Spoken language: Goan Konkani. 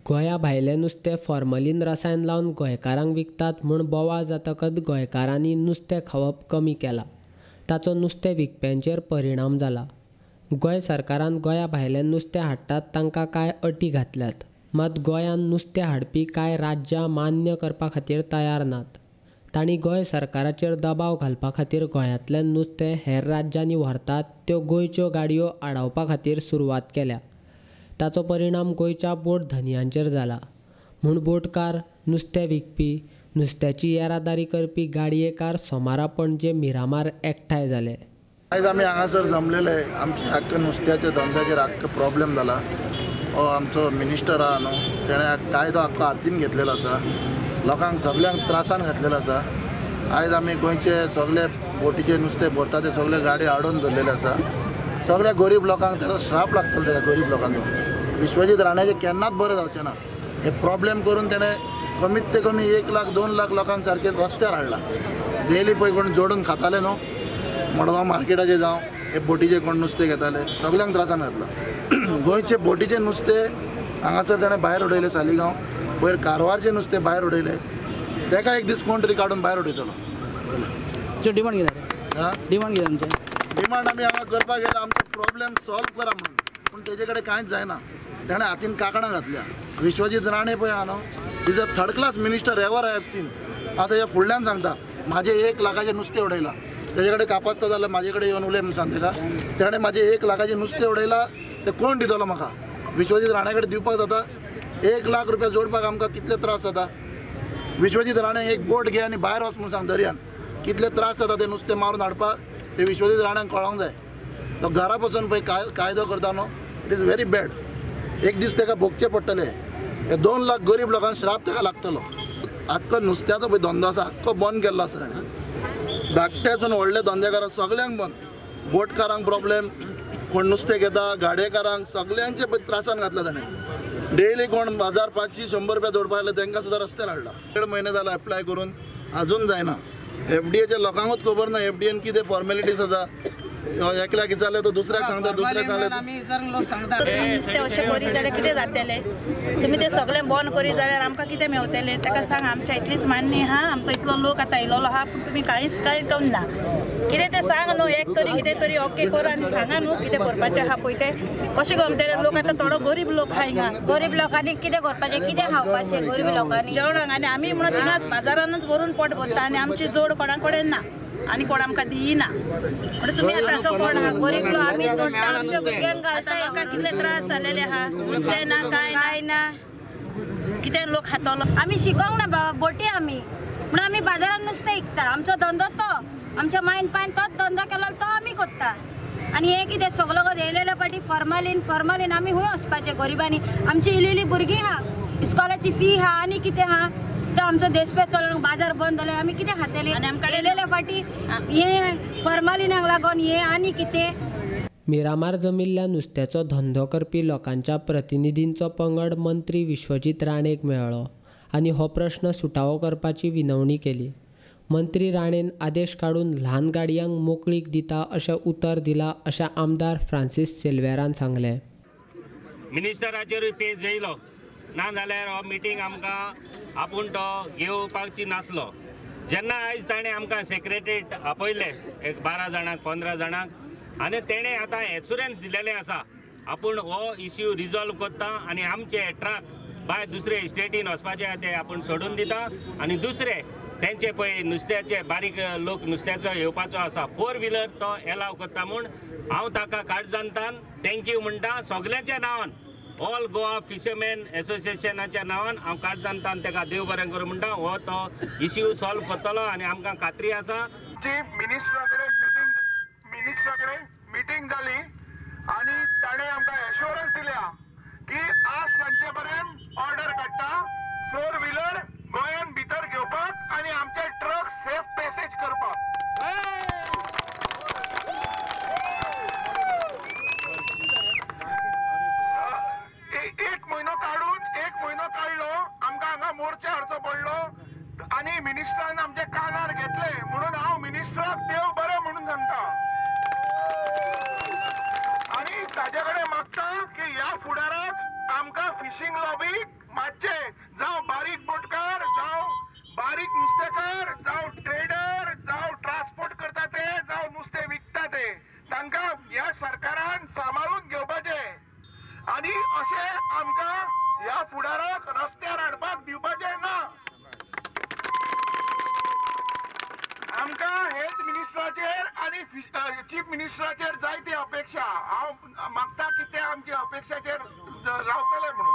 गोंया भायलें नुस्तें फॉर्मलीन रसायन लावन गोंयकारांक विकतात म्हूण बोवाळ जातकच गोंयकारांनी नुस्तें खावप कमी केलां. ताचो नुस्तें विकप्यांचेर परिणाम जाला. गोंय सरकारान गोंया भायलें नुस्तें हाडटात तांकां कांय अटी घातल्यात. मात गोंयांत नुस्तें हाडपी कांय राज्यां मान्य करपा खातीर तयार नात. तांणी गोंय सरकाराचेर दबाव घालपा खातीर गोंयांतल्यान नुस्तें हेर राज्यांनी व्हरतात त्यो गोंयच्यो गाडयो आडावपा खातीर सुरवात केल्या. ताचो परिणाम गोंयच्या बोट धनयांचेर जाला. म्हूण बोटकार, नुस्तें विकपी, नुस्त्याची येरादारी करपी गाडयेकार सोमारा पणजे मिरामार एकठांय जाले. आयज आमी हांगासर जमलेले आमचे आख्खे नुस्त्याच्या धंद्याचेर आख्खो प्रॉब्लेम जाला. हो आमचो मिनिस्टर आहा न्हू, तेणें कायदो आख्खो हातीन घेतलेलो आसा, लोकांक सगल्यांक त्रासान घातलेलो आसा. आयज आमी गोंयचे सगळे बोटीचे नुस्तें भरता ते सगळे गाडी आडोवन धरलेले आसा. सगळ्या गरीब लोकांक तेजो श्राप लागतलो. तेका गरीब लोकांचो विश्वजीत राण्याचें केन्नाच बरें जावचें ना. हे प्रॉब्लेम करून तेणें कमीत ते कमी 1 लाख 2 लाख लोकांक सारकें रस्त्यार हाडला. डेली पळय कोण जोडून खाताले न्हू, मडगांव मार्केटाचे जावं हे बोटीचे कोण नुस्तें घेताले, सगल्यांक त्रासान घातला. गोंयचे बोटीचे नुस्तें हांगासर ताणें भायर उडयलें सालिगांव, पयर कारवारचें नुस्तें भायर उडयलें. तेका एक दीस कोण तरी काडून भायर उडयतलो. डिमांड कितें? डिमांड कितें आमचें? डिमांड आमी हांगा करपाक गेल्यार आमचो प्रॉब्लेम सॉल्व करा म्हणून, पूण तेजे कडेन कांयच जायना. तेणें हातीन कांकणां घातल्या. विश्वजीत राणे पळय आहा न्हू, is a third class minister ever I have seen. आतां ह्या फुडल्यान सांगता म्हाजें 1 लाखाचें नुस्तें उडयलां. तेजे कडेन कापासता जाल्यार म्हाजे कडेन येवन उलय म्हणून सांग तेका. तेणें म्हाजें 1 लाखाचें नुस्तें उडयलां, तें कोण दितलो म्हाका? विश्वजीत राणे कडेन दिवपाक जाता? 1 लाख रुपया जोडपाक आमकां कितले त्रास जाता. विश्वजीत राणे एक बोट घे आनी भायर वच म्हणून सांग दर्यान, कितले त्रास जाता ते नुस्तें मारून हाडपाक, ते विश्वजीत राण्याक कळोंक जाय. तो घरा बसून पळय कायदो करता न्हू, it is very bad. एक दीस तेका भोगचें पडटलें. हे 2 लाख गरीब लोकांक श्राप तेका लागतलो. आख्खो नुस्त्याचो पळय धंदो आसा आख्खो बंद केल्लो आसा ताणें. धाकट्यासून व्हडले धंदेकारांक सगल्यांक बंद, बोटकारांक प्रॉब्लेम, कोण नुस्तें घेता, गाडयेकारांक, सगल्यांचे पळय त्रासान घातला ताणें. डेली कोण 1000, 500, 100 रुपया जोडपाक आयले तेंकां सुद्दां रस्त्यार हाडला. 1.5 म्हयने जाला एप्लाय करून, अजून जायना. एफडीएच्या लोकांकूच खबर ना एफडीएन कितें फॉर्मेलिटीज आसा. एकल्याक विचारलें तो दुसऱ्याक सांगता, दुसऱ्याक सांगलें. नुस्तें अशें करीत जाल्यार कितें जातलें? तुमी तें सगळें बंद करीत जाल्यार आमकां कितें मेवतलें? ताका सांग आमच्या इतलीच मान्य आहा, आमचो इतलो लोक आतां येयलेलो आहा, पूण तुमी कांयच कांय करूंक ना. कितें तें सांग न्हू, एक तरी कितें तरी ओके कर आनी सांगा न्हू कितें करपाचें आहा पळय तें. कशें गमतलें लोक आतां थोडो गरीब लोक आहा हिंगा. गरीब लोकांनी कितें करपाचें, कितें खावपाचें गरीब लोकांनी जेवणाक? आनी आमी म्हणून थिंगाच बाजारानूच व्हरून पोट भरता आनी आमची जोड कोणा कडेन ना आनी कोण आमकां दिना. म्हणून तुमी आतां कोण गरीब लोक आमी जोडटा, आमच्या भुरग्यांक घालता. लोकांक कितले त्रास जालेले आहा, नुस्तें ना कांय ना, कितें लोक खातलो? आमी शिकोंक ना बाबा, बोटी आमी म्हणून आमी बाजारान नुस्तें विकता. आमचो धंदो तो, आमच्या मायन पायन तोच धंदो केलो तो आमी करता. आनी हें कितें सगलो येयलेले फाटी फॉर्मालीन फॉर्मालीन आमी खंय वचपाचें गरिबांनी? आमची इल्ली इल्ली भुरगीं आहा, इस्कॉलाची फी आहा आनी कितें आहा. तो आमचो देशपेच चलोवंक बाजार बंद जाल्यार आमी कितें खातले? येयलेले फाटी हें फॉर्मालिनाक लागून हें आनी कितें. मिरामार जमिल्ल्या नुस्त्याचो धंदो करपी लोकांच्या प्रतिनिधींचो पंगड मंत्री विश्वजीत राणेक मेळ्ळो आनी हो प्रश्न सुटावो करपाची विनवणी केली. मंत्री राणेन आदेश काडून ल्हान गाडयांक मोकळीक दिता अशें उतर दिलां अशें आमदार फ्रांसीस सिल्वेरान सांगलें. मिनिस्टराचेरूय पेज येयलो ना जाल्यार हो मिटींग आमकां आपूण तो घेवपाची नासलो. जेन्ना आयज ताणें आमकां सेक्रेटरीट आपयलें एक 12 जाणांक 15 जाणांक आनी तेणें आतां एश्युरन्स दिलेलें आसा आपूण हो इश्यू रिजॉल्व करता आनी आमचे ट्रक भायर दुसरे स्टेटीन वचपाचे ते आपूण सोडून दिता. आनी दुसरे तेंचे पळय नुस्त्याचे बारीक लोक नुस्त्याचो येवपाचो आसा 4 व्हिलर तो एलाव करता म्हूण हांव ताका काळजांतान thank you म्हणटा. सगल्यांच्या नांवान, ऑल गोवा फिशरमॅन एसोसिएशनाच्या नांवान हांव काळजांतान ताका देव बरें करूं म्हणटा. हो तो इश्यू सॉल्व करतलो आनी आमकां खात्री आसा. मिनिस्टरा कडेन मिटींग जाली आनी ताणें आमकां एश्योरन्स दिल्या की आज सांजचे पर्यंत ऑर्डर काडटा 4 व्हिलर गोंयान भितर घेवपाक आनी आमचे ट्रक सेफ पॅसेज करपाक. एक म्हयनो काडून 1 म्हयनो काडलो, आमकां हांगा मोर्चा हाडचो पडलो आनी मिनिस्टरान आमच्या कानार घेतले म्हणून हांव मिनिस्टराक देव बरें म्हणून सांगता. आनी ताजे कडेन मागता की ह्या फुडाराक आमकां फिशींग लॉबीक मातशे जावं बारीक बोटकार, जावं बारीक नुस्तेकार, जावं ट्रेडर, जावं ट्रान्सपोर्ट करता ते, जावं नुस्तें विकता ते, तांकां ह्या सरकारान सांबाळून घेवपाचें आनी अशें आमकां ह्या फुडाराक रस्त्यार हाडपाक दिवपाचें ना. आमकां हेल्थ मिनिस्टराचेर आनी चीफ मिनिस्टराचेर जायती अपेक्षा. हांव मागता की ते आमच्या अपेक्षाचेर रावतले म्हणून.